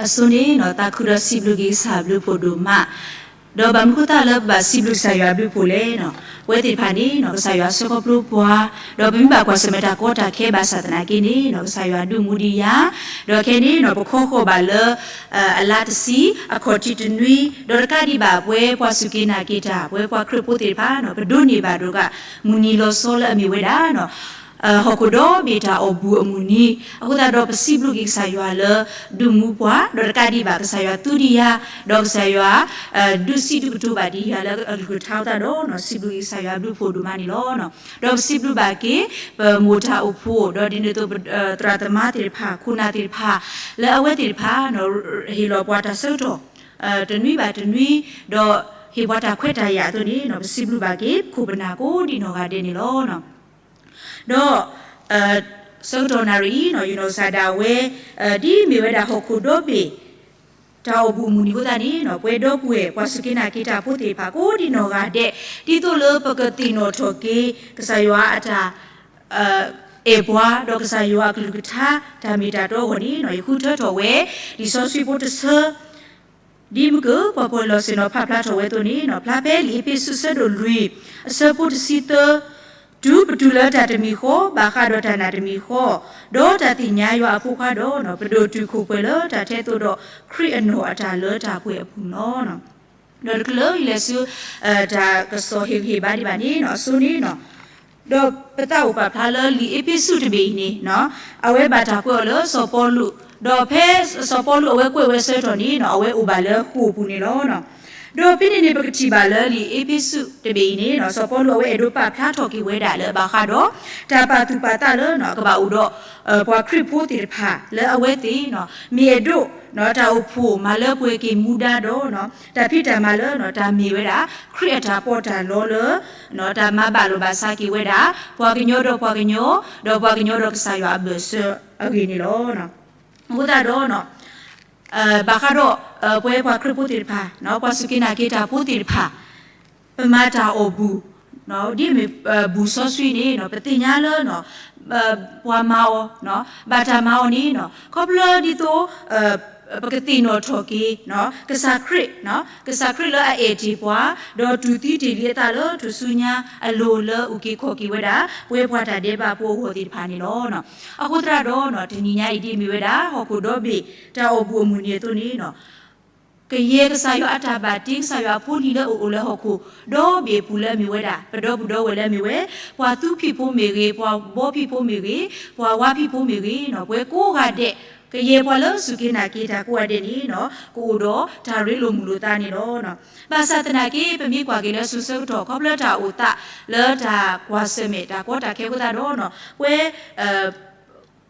အဆိန့ၣ်နီၤ သးခုဒီးစံးဘျုးက့ၤကစၢ်အဘျုးအဖှိၣ်ဒိၣ်မး, ဒီးဘၣ်မနုၤဃိသတးလၢပဘၣ်စံးဘျုးကစၢ်ယွၤအဘျုးအဖှိၣ်လဲၣ်နီၤ, ပဝဲသ့ၣ်တဖၣ်န့ၣ်နီၤ ကစၢ်ယွၤဆှၢခီဖျိပှၤ, ဒီးပမ့ၢ်ဘၣ်ကွၢ်ဆၢၣ်မဲာ်တၢ်ကီတၢ်ခဲဘၣ်ဆၣ်သနာ်က့န့ၣ်နီၤ ကစၢ်ယွၤဒုးမူဒံးယၤ, ဒီးခဲန့ၣ်နီၤ ပခီဃီၤဘၣ်လၢ အလါတဆံ အခီၣ်ထံးတနွံ, ဒီးတကးဒံးဘၣ်ပှၤ ပှၤစူၢ်က့ၤနာ်က့ၤတၢ် ပဝဲပှၤခရံာ်ဖိသ့ၣ်တဖၣ်နီၤ ပဒိးန့ၢ်ဘၣ်ဒိၣ်က မုၢ်နံၤလီၤဆီလၢအမ့ၢ်ဝဲဒၣ်နီၤ ဟီၣ်ခိၣ်ဒီဘ့ၣ်တၢ်အီၣ်ဘူၣ်အမုၢ်နံၤ, အဃိသတးဒီးပစံးဘျုးက့ၤကစၢ်ယွၤလၢ ဒုးမူပှၤ, ဒီးတကးဒံးဘၣ်ကစၢ်ယွၤသူဒံးယၤ, ဒီးကစၢ်ယွၤ ဒုးစံးဒုးကတိၤဘၣ်ဒံးယၤလၢအကလုၢ်ကထါအဃိသတးဒီးနီၤ စံးဘျုးက့ၤကစၢ်ယွၤအဘျုးအဖှိၣ်ဒိၣ်မးန့ၣ်လီၤ. ဒီးပစံးဘျုးဘၣ်က့ၤ ပမိၢ်တၢ်အိၣ်ဖှိၣ် ဒီးဒ်န့ၣ်အသိး သရၣ်သမါသ့ၣ်တဖၣ် ခိၣ်နၢ်သ့ၣ်တဖၣ် လၢအဝဲသ့ၣ်တဖၣ်နီၤ ဟ့ၣ်လီၤပှၤတၢ်ဆၢကတီၢ် တနွံဘၣ်တနွံ, ဒီးဟ့ၣ်ပှၤတၢ်ခွဲးတၢ်ယာ်အသိးန့ၣ်နီၤ ပစံးဘျုးဘၣ်က့ၤ ပခိၣ်ပနၢ်ကိးဒံးနီၢ်ဂၤဒဲးန့ၣ်လီၤ. ဒီး ဆၢကတီၢ်နၣ်ရံၣ်အံၤနီၤ ယနီၢ်ကစၢ်ဒၣ်ဝဲ ဒ်မ့ၢ်ဝဲဒၣ်ဟီၣ်ခိၣ်ဒီဘ့ၣ် တၢ်အီၣ်ဘူၣ်အမုၢ်နံၤအဃိသတးန့ၣ်နီၤ ပဝဲဒီပုၢ်ဝဲၢ် ပှၤစူၢ်က့ၤနာ်က့ၤတၢ်ဖိသ့ၣ်တဖၣ် ကိးဒံးနီၢ်ဂၤဒဲး ဒ်သိးလၢပကသ့ၣ်နီၣ်ထီၣ်က့ၤ ကစၢ်ယွၤအတၢ် အဲၣ်ပှၤ ဒီးကစၢ်ယွၤအကလုၢ်ကထါ တၢ်မ့ၢ်တၢ်တီအဂီၢ်န့ၣ်နီၤ ယဃုထၢထီၣ်ဝဲ လံာ်စီဆှံဖိတဆၢ ဒ်မုၢ်ကၢၢ် ပှၤပှဲၤလီၢ်ဆ့ၣ်နီၤ ဖးဖျါထီၣ်ဝဲအသိးန့ၣ်နီၤ ဖျါဖဲလံာ်အ့းဖ့းစူး အဆၢဒိၣ်လွံၢ် အဆၢဖိတဆံသၢ, တုၤပတုၤလၢတၢ်တမံၤဃီ ဘၣ်ဃးဒီးတၢ်နာ်တမံၤဃီ, ဒီးတၢ်သ့ၣ်ညါယွၤအဖိခွါဒီးနီၤ ပဒိၣ်တုာ်ခိၣ်ပှဲၤလၢတၢ်ထဲသိးဒီး ခရံာ်အနီၢ်အတၢ်လၢတၢ်ပှဲၤအပူၤလီၤ. ဒီးတချုးလၢယလဲၤဆူ တၢ်ကစီၣ်ဟ့ၣ်ဂံၢ်ဟ့ၣ်ဘါဒံးဘၣ်န့ၣ်နီၤ အဆိန့ၣ်နီၤ ဒီးပသးအိၣ်ပာ်ဖျါလၢလံာ်အ့းဖ့းစူးတဘ့ၣ်အံၤန့ၣ်နီၤ အဝဲဘၣ်တၢ်ကွဲးအီၤလၢစီၤပီလူး, ဒီးဖဲစီၤပီလူးအဝဲကွဲးဝဲအဆၢကတီၢ်န့ၣ်နီၤ အဝဲအိၣ်ဘၣ်လၢဃိာ်အပူၤန့ၣ်လီၤ. ဒီးဖဲန့ၣ်န့ၣ် ပကထံၣ်ဘၣ်လၢလံာ်အ့းဖ့းစူးတဘ့ၣ်အံၤန့ၣ်နီၤ စီၤပီလူးအဝဲအဲၣ်ဒိးပာ်ဖျါထီၣ်က့ၤဝဲဒၣ်လၢဘၣ်ဃးဒီး တၢ်ပာ်သူၣ်ပာ်သးလၢနီၤ ကဘၣ်အိၣ်ဒီး ပှၤခရံာ်ဖိသ့ၣ်တဖၣ်လၢအဝဲသ့ၣ်နီၤ မ့ၢ်အဲၣ်ဒိးနီၤ တၢ်အိၣ်ဖှိၣ်မၤလၢပှဲၤက့ၤမူဒါဒီးနီၤ တၢ်ဖံးတၢ်မၤလၢနီၤ တၢ်မ့ၢ်ဝဲဒၣ် ခရံာ်အတၢ်ပီးတၢ်လီလၢ တၢ်မၤဘၣ်လိာ်ဘၣ်စးက့ၤဝဲဒၣ် ပှၤကညီဒီးပှၤကညီ ဒီးပှၤကညီဒီးကစၢ်ယွၤအဘၢၣ်စၢၤအဂ့ၢ်န့ၣ်လီၤ. အဃိသတးဒီးနီၤ ဘၣ်ဃးဒီး ပဝဲပှၤခရံာ်ဖိသ့ၣ်တဖၣ် ပှၤစူၢ်က့ၤနာ်က့ၤတၢ်ဖိသ့ၣ်တဖၣ် ပမၤတၢ်အီၣ်ဘူၣ် ဒ်မ့ၢ် ဘူၣ်စီဆှံန့ၣ်နီၤ ပသ့ၣ်ညါလၢနီၤ ပှၤမၤအီၤ ဘၣ်တၢ်မၤအီၤန့ၣ်နီၤ ခီဖျိဒ်သိး ပကသ့ၣ်နီၣ်ထီၣ်က့ၤ ကစၢ်ခရံာ် ကစၢ်ခရံာ်လၢအအဲၣ်တ့ၢ်ပှၤ ဒီးတူၢ်သံတ့ၢ်လံအသးလၢထူၣ်စုညါအလိၤလၢအုၣ်က့ၤခီၣ်က့ၤဝဲဒၣ် ပဝဲပှၤတၢ်ဒဲးဘးဖိအဂီၢ်သ့ၣ်တဖၣ်န့ၣ်လီၤ. အဃိသတးဒီးနီၤ တနံၤညါအံၤဒ်မ့ၢ်ဝဲဒၣ် ဟီၣ်ခိၣ်ဒီဘ့ၣ် တၢ်အီၣ်ဘူၣ်အမုၢ်နံၤအသိးန့ၣ်နီၤ ကယဲၢ်ကစၢ်ယွၤအတၢ်ဘၣ်တ့ ကစၢ်ယွၤအဖိလံၤလၢအအိၣ်လၢဟီၣ်ခိၣ် ဒီဘ့ၣ်အပူၤလၢအမ့ၢ်ဝဲဒၣ် ပဒီပုၢ်ဒီဝဲၢ်လၢအမ့ၢ်ဝဲ ပှၤသူဖံးဖိမ့ၢ်ဂ့ၤ, ပှၤဘီဖံးဖိမ့ၢ်ဂ့ၤ, ပှၤဝါဖံးဖိမ့ၢ်ဂ့ၤနီၤ ပဝဲကိးဂၤဒဲး ကယဲၢ်ပှၤလၢစူၢ်က့ၤနာ်က့ၤတၢ်ကိးဂၤဒဲးန့ၣ်နီၤ ကအိၣ်ဒီးတၢ်ရ့လိာ်မုာ်လိာ်သးန့ၣ်လီၤ. ဘၣ်ဆၣ်သနာ်က့ ပမ့ၢ်ကွၢ်က့ၤလၢစိၤဆၢကတီၢ် ခီဖျိတၢ်အိၣ်သးလၢတၢ်ကွၢ်ဆၢၣ်မဲာ်တၢ်ကီတၢ်ခဲအဃိသတးဒီးနီၤ ပဝဲ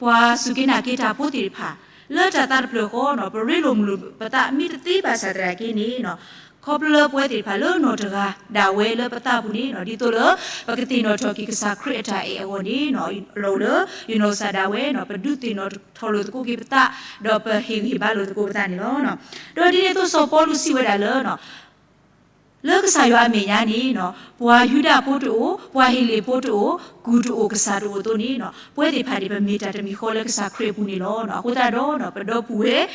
ပှၤစူၢ်က့ၤနာ်က့ၤတၢ်ဖိသ့ၣ်တဖၣ် လၢတၢ်သးတဖျၢၣ်ဃီနီၤ ပရ့လိာ်မုာ်လိာ်ပသးမ့ၢ်တသ့ဘၣ်ဆၣ်သနာ်က့န့ၣ်နီၤ ခီဖျိပဝဲသ့ၣ်တဖၣ်လၢနီၢ်တဂၤဒၣ်ဝဲလၢပသးပူၤန့ၣ်နီၤ ဒ်သိးလၢ ပကသ့ၣ်နီၣ်ထီၣ်က့ၤကစၢ်ခရံာ်အတၢ်အဲၣ်အဂီၢ်န့ၣ်နီၤ လီၤလၢယနီၢ်ကစၢ်ဒၣ်ဝဲနီၤ ပဒုးသ့ၣ်နီၣ်ထီၣ်လိာ်သကိးက့ၤပသး ဒီးပဟ့ၣ်ဂံၢ်ဟ့ၣ်ဘါလိာ်သကိးပသးန့ၣ်လီၤ. ဒီးဒ်န့ၣ်အသိးစီၤပီလူးစံးဝဲဒၣ်လၢနီၤ လၢကစၢ်ယွၤအမဲာ်ညါန့ၣ်နီၤ ပှၤယူဒၤဖိတအိၣ်, ပှၤဟ့လ့ၣ်ဖိတအိၣ်, ကူၣ်တအိၣ်ကစၢ်တအိၣ်အသိးန့ၣ်နီၤ ပဝဲသ့ၣ်တဖၣ်န့ၣ် ပမ့ၢ်တၢ်တမံၤဃီလၢကစၢ်ခရံာ်အပူၤန့ၣ်လီၤ. အဃိသတးဒီးနီၤ ပဒီပုၢ်ဝဲၢ်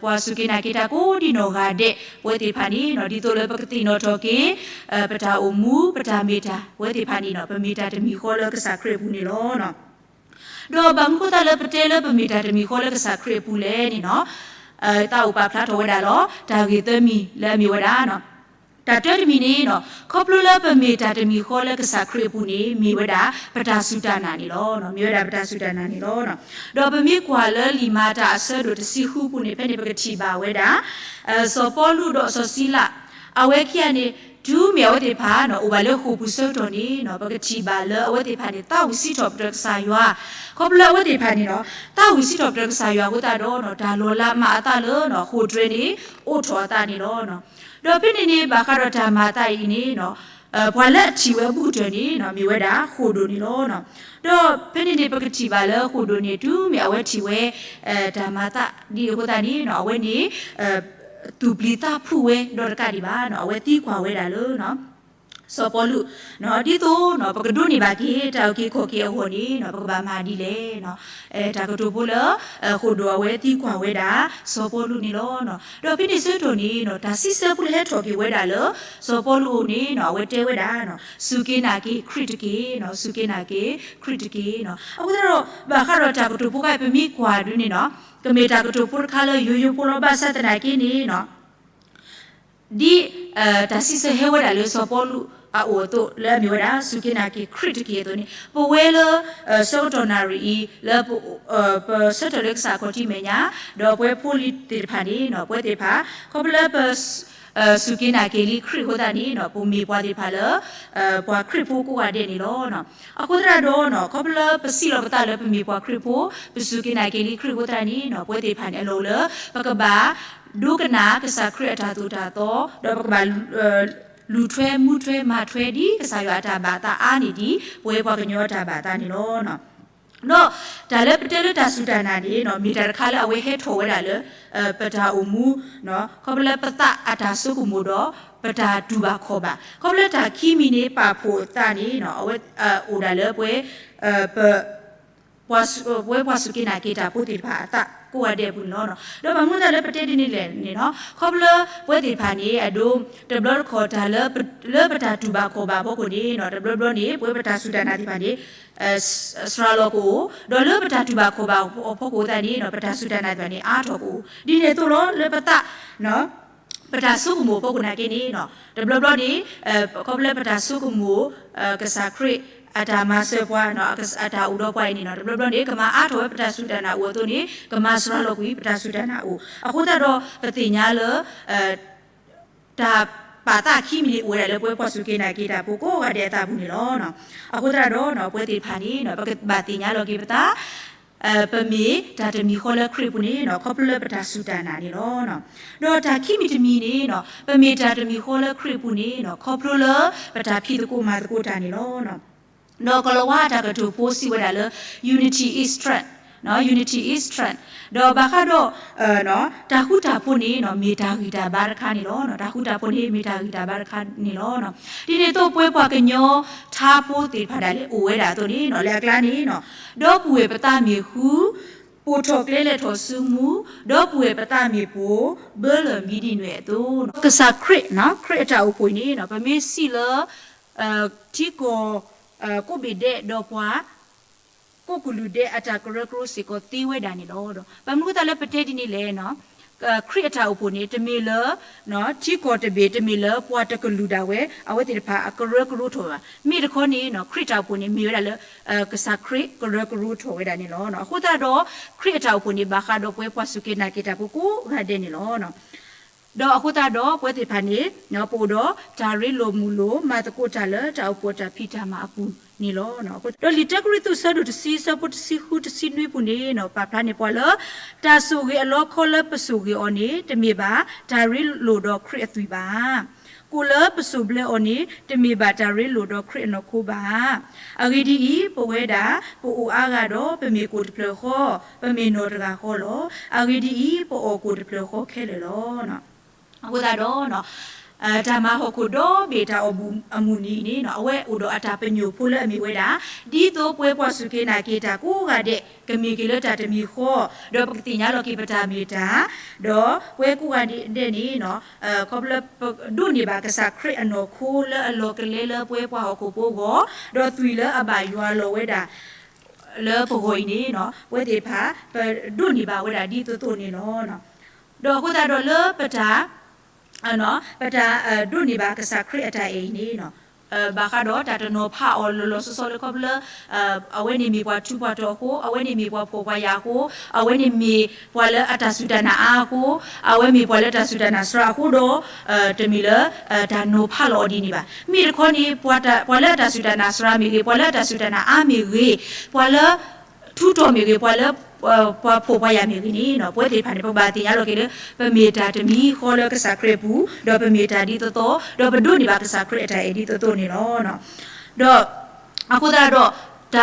ပှၤစူၢ်က့ၤနာ်က့ၤတၢ်ကိးဒံးနီၢ်ဂၤဒဲး ပဝဲသ့ၣ်တဖၣ်န့ၣ်နီၤ ဒ်သိးလၢပကသ့ၣ်နီၣ်ထီၣ်က့ၤ ပတၢ်အိၣ်မူ ပတၢ်မ့ၢ်တၢ် ပဝဲသ့ၣ်တဖၣ်န့ၣ်နီၤ ပမ့ၢ်တၢ်တမံၤဃီလၢကစၢ်ခရံာ်အပူၤန့ၣ်လီၤ. ဒီးဘၣ်မနုၤအဃိသတးလၢပတဲလၢပမ့ၢ်တၢ်တမံၤဃီလၢကစၢ်ခရံာ်အပူၤလဲၣ်န့ၣ်နီၤ သးအိၣ်ပာ်ဖျါထီၣ်ဝဲဒၣ်လီၤ တၢ်ဂ့ၢ်သၢမံၤလၢအမ့ၢ်ဝဲဒၣ် တၢ်တၢတမံၤန့ၣ်နီၤ ခီဖျိလၢပမ့ၢ်တၢ်တမံၤဃီလၢကစၢ်ခရံာ်အပူၤန့ၣ် မ့ၢ်ဝဲဒၣ် ပတၢ်စူၢ်တၢ်နာ်န့ၣ်လီၤ. မ့ၢ်ဝဲဒၣ်ပတၢ်စူၢ်တၢ်နာ်န့ၣ်လီၤ. ဒီးပမ့ၢ်ကွၢ်လၢလံာ်မၤတၢ်အဆၢဒိၣ်တဆံဃုပူၤန့ၣ် ဖဲန့ၣ်ပကထံၣ်ဘၣ်ဝဲဒၣ် စီၤပီလူးဒီးစီၤစံလး အဝဲခံဂၤန့ၣ် တုၤမ့ၢ်အဝဲသ့ၣ်တဖၣ်နီၤ အိၣ်ဘၣ်လၢဃိာ်ပူၤဆၢကတီၢ်န့ၣ်နီၤ ပကထံၣ်ဘၣ်လၢအဝဲသ့ၣ်တဖၣ်န့ၣ် သးဝံၣ်စံးထီၣ်ပတြၢၤကစၢ်ယွၤ, ခီဖျိလၢအဝဲသ့ၣ်တဖၣ်န့ၣ်နီၤ သးဝံၣ်စံးထီၣ်ပတြၢၤကစၢ်ယွၤအဃိသတးဒီးနီၤ တၢ်လီၤလးမၤအသးလၢနီၤ ဃိာ်တြဲၤန့ၣ် အိးထီၣ်အသးန့ၣ်လီၤ. ဒီးဖဲန့ၣ်န့ၣ် ဘၣ်ဃးဒီးတၢ်မၤအသးအံၤန့ၣ်နီၤ ပှၤလၢအထံၣ်ဝဲအဘူးကတၢၢ်န့ၣ်နီၤ မ့ၢ်ဝဲဒၣ်ဃိာ်ဒိၣ်န့ၣ်လီၤ. ဒီးဖဲန့ၣ်န့ၣ် ပကထံၣ်ဘၣ်လၢဃိာ်ဒိၣ်န့ၣ် တုၤမ့ၢ်အဝဲထံၣ်ဝဲ တၢ်မၤအသးဒ်အဃိသတးန့ၣ်နီၤ အဝဲန့ၣ် သူၣ်ပျံၤသးဖုးဝဲဒီးတကးဒံးဘၣ်နီၤ အဝဲသံကွၢ်ဝဲဒၣ်လၢ နီၤ စီၤပီလူး, ဒ်သိးပကဒိးန့ၢ်ဘၣ်က့ၤ တၢ်အုၣ်က့ၤခီၣ်က့ၤအဂီၢ်န့ၣ် ပကဘၣ်မၤဒ်လဲၣ်. တၢ်ကတိၤဖိလၢ ဃိၣ်ဒိၣ်အဝဲသံကွၢ်ဝဲဒၣ် စီၤပီလူးန့ၣ်လီၤ. ဒီးဖဲန့ၣ်ဆၢကတီၢ်န့ၣ် တၢ်စံးဆၢဖိလၢဟဲထီၣ်က့ၤဝဲဒၣ်လၢ စီၤပီလူးအအိၣ်န့ၣ် အဝဲတဲဝဲဒၣ် စူၢ်က့ၤနာ်က့ၤခရံာ်တက့ၢ်, စူၢ်က့ၤနာ်က့ၤခရံာ်တက့ၢ်. အဃိသတးဒီး ဘၣ်ဃးဒီးတၢ်ကတိၤဖိခါအံၤ ပမ့ၢ်ကွၢ်ဒ်န့ၣ်နီၤ ကမ့ၢ်တၢ်ကတိၤဖိတခါလၢယိယိဖိလီၤ. ဘၣ်ဆၣ်သနာ်က့န့ၣ်နီၤ ဒ် တၢ်စံးဆၢဟဲဝဲဒၣ်လၢစီၤပီလူးအအိၣ်အသိး လၢအမ့ၢ်ဝဲဒၣ် စူၢ်က့ၤနာ်က့ၤခရံာ်တက့ၢ်အသိးန့ၣ် ပဝဲလၢ ဆၢကတီၢ်နၣ်ရံၣ်အံၤ လၢ ပဆၢထၢၣ်လၢကစၢ်ခီၣ်ထံးမဲာ်ညါ ဒီးပဝဲဖိလံၤသ့ၣ်တဖၣ်န့ၣ်နီၤ ပဝဲသ့ၣ်တဖၣ် ခီဖျိလၢပ စူၢ်က့ၤနာ်က့ၤလံခရံာ်အဃိသတးန့ၣ်နီၤ ပမ့ၢ်ပှၤသ့ၣ်တဖၣ်လၢ ပှၤခရံာ်ဖိကိးဂၤဒဲးန့ၣ်လီၤ. အဃိသတးဒီးနီၤ ခီဖျိလၢပစံးလီၤပသးလၢပမ့ၢ်ပှၤခရံာ်ဖိ ပစူၢ်က့ၤနာ်က့ၤလံခရံာ်အဃိသတးန့ၣ်နီၤ ပဝဲသ့ၣ်တဖၣ်န့ၣ် အလီၢ်လၢ ပကဘၣ် ဒိကနၣ်ကစၢ်ခရံာ်အတၢ်သိၣ်တၢ်သီ ဒီးပကဘၣ် လူၤထွဲမူထွဲမၤထွဲဒ်ကစၢ်ယွၤအတၢ်ဘၣ်သးအါန့ၢ်ဒံး ပဝဲပှၤကညီအတၢ်ဘၣ်သးန့ၣ်လီၤ. ဒီးတၢ်လၢပတဲလၢတၢ်စူၢ်တၢ်နာ်န့ၣ်နီၤ မ့ၢ်တၢ်တခါလၢအဝဲဟဲထီၣ်ဝဲဒၣ်လၢ ပတၢ်အိၣ်မူ ခီဖျိလၢပသးအတၢ်ဆိကမိၣ်ဒီး ပတၢ်တူၢ်ဘၣ်ခီၣ်ဘၣ် ခီဖျိလၢတၢ်ခံမံၤန့ၣ် ပာ်ဖှိၣ်အသးန့ၣ်နီၤ အဝဲ အိၣ်ဒၣ်လၢပဝဲ ပ ပဝဲပှၤစူၢ်က့ၤနာ်က့ၤတၢ်ဖိသ့ၣ်တဖၣ်အသးကိးဂၤဒဲးအပူၤန့ၣ်လီၤ. ဒီးဘၣ်မနုၤအဃိသတးလၢပတဲဒ်န့ၣ်လဲၣ်န့ၣ်နီၤ ခီဖျိလၢပဝဲသ့ၣ်တဖၣ်န့ၣ် အဒိ တဘျီတခီၣ်တၢ်လၢ လၢပတၢ်တူၢ်ဘၣ်ခီၣ်ဘၣ်အဖီခိၣ်န့ၣ်နီၤ တဘျီဘျီန့ၣ် ပဝဲပတၢ်စူၢ်တၢ်နာ်သ့ၣ်တဖၣ်န့ၣ် စှၤလီၤကအိၣ် ဒီးလၢပတၢ်တူၢ်ဘၣ်ခီၣ်ဘၣ်အဖီခိၣ်သတးန့ၣ်နီၤ ပတၢ်စူၢ်တၢ်နာ်သ့ၣ်တဖၣ်န့ၣ် အါထီၣ်ကအိၣ် ဒ်န့ၣ်အသိးလီၤ လၢပသး ပတၢ်ဆိကမိၣ်အဖီခိၣ်နာ်က့န့ၣ်နီၤ တဘျီဘျီန့ၣ် ခီဖျိလၢပတၢ်ဆိကမိၣ် ကစၢ်ခရံာ် အတၢ်မၤစၢၤပှၤ အတၢ်အိၣ်ဒီးပှၤအံၤန့ၣ်နီၤ တဘျီဘျီန့ၣ် ကမၤအါထီၣ်ဝဲပတၢ်စူၢ်တၢ်နာ်အိၣ်အသိးန့ၣ် ကမၤစှၤလီၤကွံာ် ပတၢ်စူၢ်တၢ်နာ်အိၣ် အဃိသတးဒီး ပသ့ၣ်ညါလၢ တၢ်ပာ်သးခံမံၤန့ၣ် အိၣ်ဝဲဒၣ်လၢပဝဲပှၤစူၢ်က့ၤနာ်က့ၤတၢ်ဖိကိးဂၤဒဲးအသးပူၤန့ၣ်လီၤ. အဃိသတးဒီး ပဝဲသ့ၣ်တဖၣ်န့ၣ် ပကဘၣ်သ့ၣ်ညါလီၤက့ၤပသး ပမ့ၢ်တၢ်တမံၤဃီလၢခရံာ်အပူၤန့ၣ်နီၤ ခီဖျိလၢပတၢ်စူၢ်တၢ်နာ်န့ၣ်လီၤ. ဒီးတၢ်ခံမံၤတမံၤန့ၣ်နီၤ ပမ့ၢ်တၢ်တမံၤဃီလၢခရံာ်အပူၤန့ၣ်နီၤ ခီဖျိလၢပတၢ်ဖံးသကိးမၤသကိးတၢ်န့ၣ်လီၤ. ဒီးကလၤဝါအတၢ်ကတိၤဖိစံးဝဲဒၣ်လၢ unity is strength, unity is strength ဒီးဘၣ်ဃးဒီး တၢ်ဃူတၢ်ဖိးန့ၣ်နီၤ မ့ၢ်တၢ်ဂံၢ်တၢ်ဘါတခါန့ၣ်လီၤ. တၢ်ဃူတၢ်ဖိးန့ၣ် မ့ၢ်တၢ်ဂံၢ်တၢ်ဘါတခါန့ၣ်လီၤ. ဒ်န့ၣ်အသိးပဝဲပှၤကညီထါဖိသ့ၣ်တဖၣ်ဒၣ်လဲာ်အိၣ်ဝဲဒၣ်အသိးန့ၣ်နီၤ လၢအကျါန့ၣ်နီၤ ဒီပုၢ်ဝဲၢ်ပသးမ့ၢ်ဃူ ပိာ်ထီၣ်ကျဲလဲၤထီၣ်ဆူမူ, ဒီပုၢ်ဝဲၢ်ပသးမ့ၢ်ပိာ် ဘၢလၢာ်မံဒံးနွဲၣ်အသိး, ကစၢ်ခရံာ်, ခရံာ်အတၢ်အိၣ်ဖှိၣ်အံၤန့ၣ် ပမ့ၢ်စံးလၢ ထံကီၢ် ကိးဘ့ၣ်ဒဲးဒီးပှၤ ကိးကလုာ်ဒဲးအတၢ်ကရၢကရိစ့ၢ်ကီးသ့ဝဲဒၣ်န့ၣ်လီၤ. ဒီးဘၣ်မနုၤအဃိသတးလၢပတဲဒ်န့ၣ်လဲၣ် ခရံာ်အတၢ်အိၣ်ဖှိၣ်န့ၣ် တမ့ၢ်လၢ ထံကီၢ်တဘ့ၣ် တမ့ၢ်လၢပှၤတကလုာ်ဒၣ်ဝဲ အဝဲသ့ၣ်တဖၣ်အကရၢကရိထီၣ်ဘၣ်. မ့ၢ်တခီန့ၣ် ခရံာ်တၢ်အိၣ်ဖှိၣ်န့ၣ် မ့ၢ်ဝဲဒၣ်လၢ ကစၢ်ခရံာ်ကရၢကရိထီၣ်ဝဲဒၣ်န့ၣ်လီၤ. အဃိသတးဒီး ခရံာ်အတၢ်အိၣ်ဖှိၣ်န့ၣ် ဘၣ်ဃးဒီးပဝဲပှၤစူၢ်က့ၤနာ်က့ၤတၢ်ဖိကိးဂၤဒဲးန့ၣ်လီၤ. ဒီးအဃိသတးဒီး ပဝဲသ့ၣ်တဖၣ်န့ၣ် ပအိၣ်ဒီးတၢ်ရ့လိာ်မုာ်လိာ် မၤသကိးတၢ်လၢတၢ်အိၣ်ဖှိၣ်အတၢ်ဖံးတၢ်မၤအပူၤန့ၣ်လီၤ. ဒီးလံာ်တၢကရံၣ်သူး ဆၢဒိၣ်တဆံ ဆၢဖိတဆံဃု တဆံနွံပူၤန့ၣ် ပာ်ဖျါန့ၢ်ပှၤလၢ တၢ်ဆိၣ်ဂ့ၤအလီခီလၢပဆိၣ်ဂ့ၤအီၤန့ၣ် တမ့ၢ်ဘၣ်တၢ်ရ့လိာ်ဒီးခရံာ်အသွံၣ်ဘၣ်. ကိၣ်လၢပစိာ်ဘျၢအီၤန့ၣ် တမ့ၢ်ဘၣ်တၢ်ရ့လိာ်ဒီးခရံာ်အနီၢ်ခိဘၣ်. အဂ့ၢ်ဒ်အံၤ, ပဝဲဒၣ် ပအိၣ်အါဂၤဒီး ပမ့ၢ်ကိၣ်တဖျၢၣ်ဃီ, ပမ့ၢ်နီၢ်တဂၤဃီလီၤ. အဂ့ၢ်ဒ်အံၤ, ပအီၣ်ကိၣ်တဖျၢၣ်ဃီခဲလၢာ်လီၤ. အဃိသတးဒီး တၢ်မၤဟီၣ်ခိၣ်ဒီဘ့ၣ်တၢ်အိၣ်မူအမုၢ်နံၤအံၤန့ၣ် အဝဲအိၣ်ဒီးအတၢ်ပညိၣ်ဖိလၢအမ့ၢ်ဝဲဒၣ် ဒ်သိးပဝဲပှၤစူၢ်က့ၤနာ်က့ၤတၢ်ကိးဂၤဒဲး ကမ့ၢ်က့ၤလၢတၢ်တမံၤဃီ, ဒီးပကသ့ၣ်ညါလီၤက့ၤပတၢ်မ့ၢ်တၢ်, ဒီးပဝဲကိးဂၤဒဲးန့ၣ် ခီဖျိပဒိးန့ၢ်ဘၣ်ကစၢ်ခရံာ်အနီၢ်ခိလၢအလီၤကလဲလၢပဝဲပှၤဟီၣ်ခိၣ်ဖိအဂီၢ်, ဒီးသွံၣ်လၢအဘၣ်ယွၤလီၤဝဲဒၣ် လၢပဂီၢ်အံၤန့ၣ် ပဝဲသ့ၣ်တဖၣ် ပဒိးန့ၢ်ဘၣ်ဝဲဒၣ်ဒ်သိးသိးန့ၣ်လီၤ. ဒီးအဃိသတးဒီးလၢပတၢ် ပတၢ်ဒိးန့ၢ်ဘၣ်ကစၢ်ခရံာ်အတၢ်အဲၣ်အံၤန့ၣ် ဘၣ်ဃးဒီးတၢ်တနီၤဖးအီၤလီၤလီၤဆီဆီလၢခီဖျိလၢ အဝဲန့ၣ်မ့ၢ်ပှၤထူးပှၤတီၤအဃိ, အဝဲန့ၣ်မ့ၢ်ပှၤဖှီၣ်ပှၤယာ်အဃိ, အဝဲန့ၣ်မ့ၢ်ပှၤလၢအတၢ်စူၢ်တၢ်နာ်အါအဃိ, အဝဲမ့ၢ်ပှၤလၢအတၢ်စူၢ်တၢ်နာ်စှၤအဃိဒီး တမ့ၢ်လၢ တၢ်နီၤဖးလီၤအီၤဒ်န့ၣ်ဘၣ်. မ့ၢ်တခီန့ၣ် ပှၤလၢအတၢ်စူၢ်တၢ်နာ်စှၤမ့ၢ်ဂ့ၤ, ပှၤလၢအတၢ်စူၢ်တၢ်နာ်အါမ့ၢ်ဂ့ၤ, ပှၤလၢ ထူးတီၤမ့ၢ်ဂ့ၤ, ပှၤလၢ ပှၤဖှီၣ်ပှၤယာ်မ့ၢ်ဂ့ၤန့ၣ် ပဝဲသ့ၣ်တဖၣ်န့ၣ် ပကဘၣ်သ့ၣ်ညါလီၤက့ၤလၢ ပမ့ၢ်တၢ်တမံၤဃီလၢကစၢ်ခရံာ်အပူၤ, ဒီးပမ့ၢ်တၢ်ဒ်သိးသိး, ဒီးပဒိးန့ၢ်ဘၣ်ကစၢ်ခရံာ်အတၢ်အဲၣ်ဒ်သိးသိးန့ၣ်လီၤ. ဒီး အဃိသတး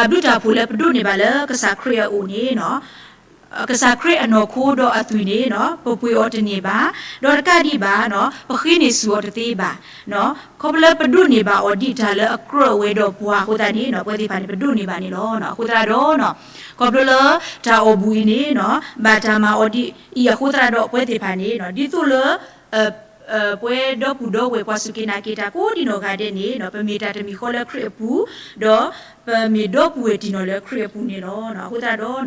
ဒီး တၢ်ဘျုးတၢ်ဖှိၣ်လၢပဒိးန့ၢ်ဘၣ်လၢကစၢ်ခရံာ်အအိၣ်န့ၣ် ကစၢ်ခရံာ်အနီၢ်ခိဒီးအသွံၣ်န့ၣ်နီၤ ပပှ့ၤအီၤတန့ၢ်ဘၣ်, ဒီးတကးဒံးဘၣ်နီၤ ပဃ့န့ၢ်ဆူၣ်အီၤတသ့ဘၣ်. ခီဖျိလၢပဒိးန့ၢ်ဘၣ်အီၤဒ်တၢ်လၢအကြၢးဝဲဒီးပှၤအဃိသတးန့ၣ်နီၤ ပဝဲသ့ၣ်တဖၣ်န့ၣ် ပဒိးန့ၢ်ဘၣ်န့ၣ်လီၤ. အဃိသတးဒီးနီၤ ခီဖျိလၢတၢ်အီၣ်ဘူၣ်အံၤန့ၣ်နီၤ ဘၣ်တၢ်မၤအီၤဒ်အံၤအဃိသတးဒီး ပဝဲသ့ၣ်တဖၣ်န့ၣ်နီၤ ဒ်သိးလၢ ပဝဲဒီပုၢ်ဒီဝဲၢ်ပှၤစူၢ်က့ၤနာ်က့ၤတၢ်ကိးဒံနီၢ်ဂၤဒဲးန့ၣ်နီၤ ပမ့ၢ်တၢ်တမံၤဃီလၢခရံာ်အပူၤ, ဒီးပမ့ၢ်ဒီပုၢ်ဝဲၢ်တံၢ်နီၢ်လၢခရံာ်အပူၤန့ၣ်လီၤ. အဃိသတးဒီးနီၤ တၢ်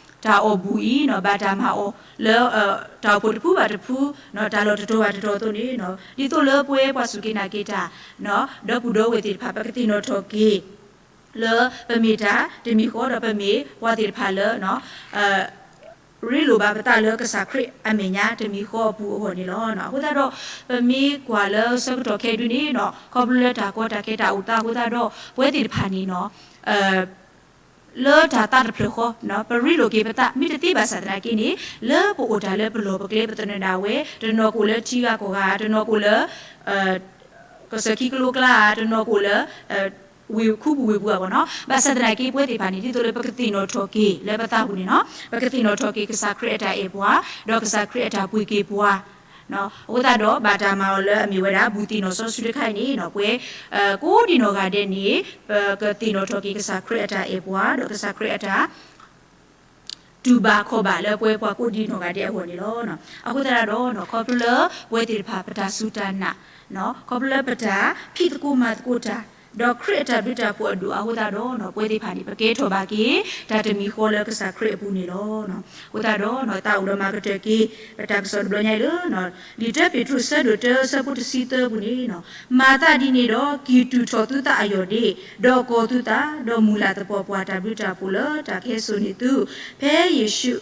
အီၣ်ဘူၣ်အံၤနီၤ ဘၣ်တၢ်မၤအီၤလၢ တၢ်အိၣ်ဖှိၣ်တဖုဘၣ်တဖု, တၢ်လီၢ်တတီၤဘၣ်တတီၤအသိးန့ၣ်နီၤ ဒ်သိးလၢပဝဲပှၤစူၢ်က့ၤနာ်က့ၤတၢ် ဒီပုၢ်ဒီဝဲၢ်သ့ၣ်တဖၣ် ပကသ့ၣ်နီၣ်ထီၣ်က့ၤ လၢပမ့ၢ်တၢ်တမံၤဃီဒီးပမ့ၢ်ပှၤသ့ၣ်တဖၣ်လၢ ရ့လိာ်ဘၣ်ပသးလၢကစၢ်ခရံာ်အမဲာ်ညါတမံၤဃီအပူၤအဂီၢ်န့ၣ်လီၤ. အဃိသတးဒီး ပမ့ၢ်ကွၢ်လၢဆၢကတီၢ်ခဲဒုန့ၣ်နီၤ ခီဖျိလၢတၢ်ကီတၢ်ခဲတၢ်အိၣ်သးအဃိသတးဒီး ပဝဲသ့ၣ်တဖၣ်န့ၣ်နီၤ လၢတၢ်သးတဖျၢၣ်ဃီ ပရ့လိာ်က့ၤပသး မ့ၢ်တသ့ဘၣ်ဆၣ်သနာ်က့န့ၣ် လၢပအိၣ်တၢ်လၢပလီၢ်ပကျဲပသနၢၣ်ဒၣ်ဝဲ တနီၤကအိၣ်လၢထံဂၤကီၢ်ဂၤ တနီၤကအိၣ်လၢ ကစၢၢ်ခံကလိကျါ တနီၤကအိၣ်လၢ ဝ့ၢ်ခူပူၤဝ့ၢ်ပူၤအဂီၢ်နီၤ ဘၣ်ဆၣ်သနာ်က့ ပဝဲသ့ၣ်တဖၣ်န့ၣ် ဒ်သိးလၢပကသ့ၣ်နီၣ်ထီၣ်က့ၤလၢပသးပူၤန့ၣ်နီၤ ပကသ့ၣ်နီၣ်ထီၣ်က့ၤကစၢ်ခရံာ်အတၢ်အဲၣ်ပှၤ ဒီးကစၢ်ခရံာ်အတၢ်ပှ့ၤက့ၤပှၤ အဃိသတးဒီး ဘၣ်တၢ်မၤအီၤလၢအမ့ၢ်ဝဲဒၣ် ဘူၣ်သ့ၣ်နီၣ်စီဆှံတခါအံၤန့ၣ်နီၤ ပဝဲ ကိးဒံနီၢ်ဂၤဒဲးန့ၣ် ပကသ့ၣ်နီၣ်ထီၣ်က့ၤကစၢ်ခရံာ်အတၢ်အဲၣ်ပှၤ ဒီးကစၢ်ခရံာ်အတၢ် တူၢ်ဘၣ်ခီၣ်ဘၣ်လၢပဝဲပှၤကိးဒံနီၢ်ဂၤဒဲးအဂီၢ်န့ၣ်လီၤ. အဃိသတးဒီး ခီဖျိလၢပဝဲသ့ၣ်တဖၣ်ပတၢ်စူၢ်တၢ်နာ် ခီဖျိလၢပတၢ်ဖံးသကိးမၤသကိးတၢ် ဒီးခရံာ်အတၢ်ဘျုးတၢ်ဖှိၣ်အဒိၣ်အဃိသတးဒီး ပဝဲသ့ၣ်တဖၣ်န့ၣ် ပကဲထီၣ်ဘၣ်က့ၤ တၢ်တမံၤဃီလၢကစၢ်ခရံာ်အပူၤန့ၣ်လီၤ. အဃိသတးဒီး သးအိၣ်ဒီးမၤကတၢၢ်က့ၤ ပတၢ်ကစီၣ်တဘျီညါအံၤလၢ လံာ်တၢပ့းတရူး ဆၢဒိၣ်တၢ ဆၢဖိတဆံသၢပူၤန့ၣ် မၤသးဒ်န့ၣ်ဒီး ကံၢ်တူာ်ထီၣ်သုသးအယီၢ်ဒ့, ဒီးကီၤသုသး, ဒီးမုၢ်လၢ်သပှၢ်ပှၢ်တၢ်ဘျုးတၢ်ဖှိၣ်လၢတၢ်ကဟဲစိာ်န့ၢ်သု, ဖဲယ့ၣ်ၡူး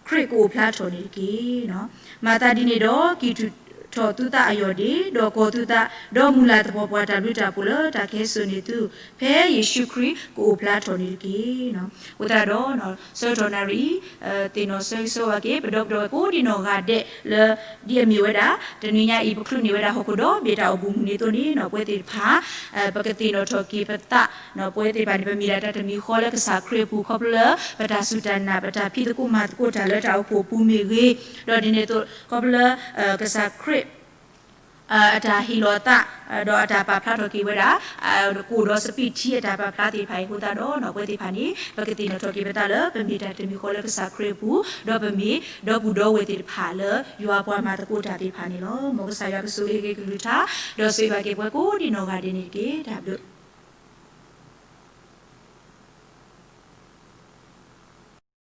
ခရံာ်ကအိၣ်ဖျါထီၣ်န့ၣ်တက့ၢ်. မၤသးဒ်န့ၣ်ဒီး ကံၢ်တူာ်ထီၣ်သုသးအယီၢ်ဒ့, ဒီးကီၤသုသး, ဒီးမုၢ်လၢ်သပှၢ်ပှၢ်တၢ်ဘျုးတၢ်ဖှိၣ်လၢတၢ်ကဟဲစိာ်န့ၢ်သု, ဖဲယ့ၣ်ၡူးခရံာ်ကအိၣ်ဖျါထီၣ်န့ၣ်တက့ၢ်. အဃိသတးဒီး ဆၢကတီၢ်နၣ်ရံၣ်အံၤ သ့ၣ်နီၣ်ဆၢဂ့ၤဆၢဝါက့ၤ ပဒီပုၢ်ဒီဝဲၢ်ကိးဒံနီၢ်ဂၤဒဲးလၢ ဒ်အမ့ၢ်ဝဲဒၣ် တနွံညါအံၤ ပချုးန့ၢ်ဝဲဒၣ်ဟီၣ်ခိၣ်ဒီဘ့ၣ်တၢ်အိၣ်ဘူၣ်မုၢ်နံၤအသိးန့ၣ်နီၤ ပဝဲသ့ၣ်တဖၣ် ပကသ့ၣ်နီၣ်ထီၣ်က့ၤပသး ပဝဲသ့ၣ်တဖၣ်န့ၣ် ပမ့ၢ်ဒၣ်တၢ်တမံၤဃီလၢကစၢ်ခရံာ်အပူၤ ခီဖျိလၢ ပတၢ်စူၢ်တၢ်နာ် ပတၢ်ဖံးသကိးမၤသကိးတၢ်လၢတၢ်အိၣ်ဖှိၣ်ပူၤမ့ၢ်ဂ့ၤ, ဒီးဒ်န့ၣ်အသိး ခီဖျိလၢ ကစၢ်ခရံာ် အတၢ်ဟ့ၣ်လီၤအသး ဒီးအတၢ်ပာ်ဖျါထီၣ်က့ၤဝဲဒၣ် ကအိၣ်ဒီးစပံးထံအတၢ်ပာ်ဖျါသ့ၣ်တဖၣ်အံၤအဃိသတးဒီး ပဝဲသ့ၣ်တဖၣ်န့ၣ် ပကသ့ၣ်နီၣ်ထီၣ်က့ၤပသးလၢ ပမ့ၢ်တၢ်တမံၤဃီလၢကစၢ်ခရံာ်အပူၤ ဒီးပမ့ၢ်ဒီပုၢ်ဒီဝဲၢ်သ့ၣ်တဖၣ်လၢ ယွၤပှၤမၤသကိးတၢ်သ့ၣ်တဖၣ်န့ၣ်လီၤ. မ်ကစၢ်ယွၤကဆိၣ်ဂ့ၤက့ၤကလုၢ်ကထါ ဒီးဆိၣ်ဂ့ၤဘၣ်က့ၤပှၤကိးဒံနီၢ်ဂၤဒဲးန့ၣ်တက့ၢ်. တၢ်ဘျုး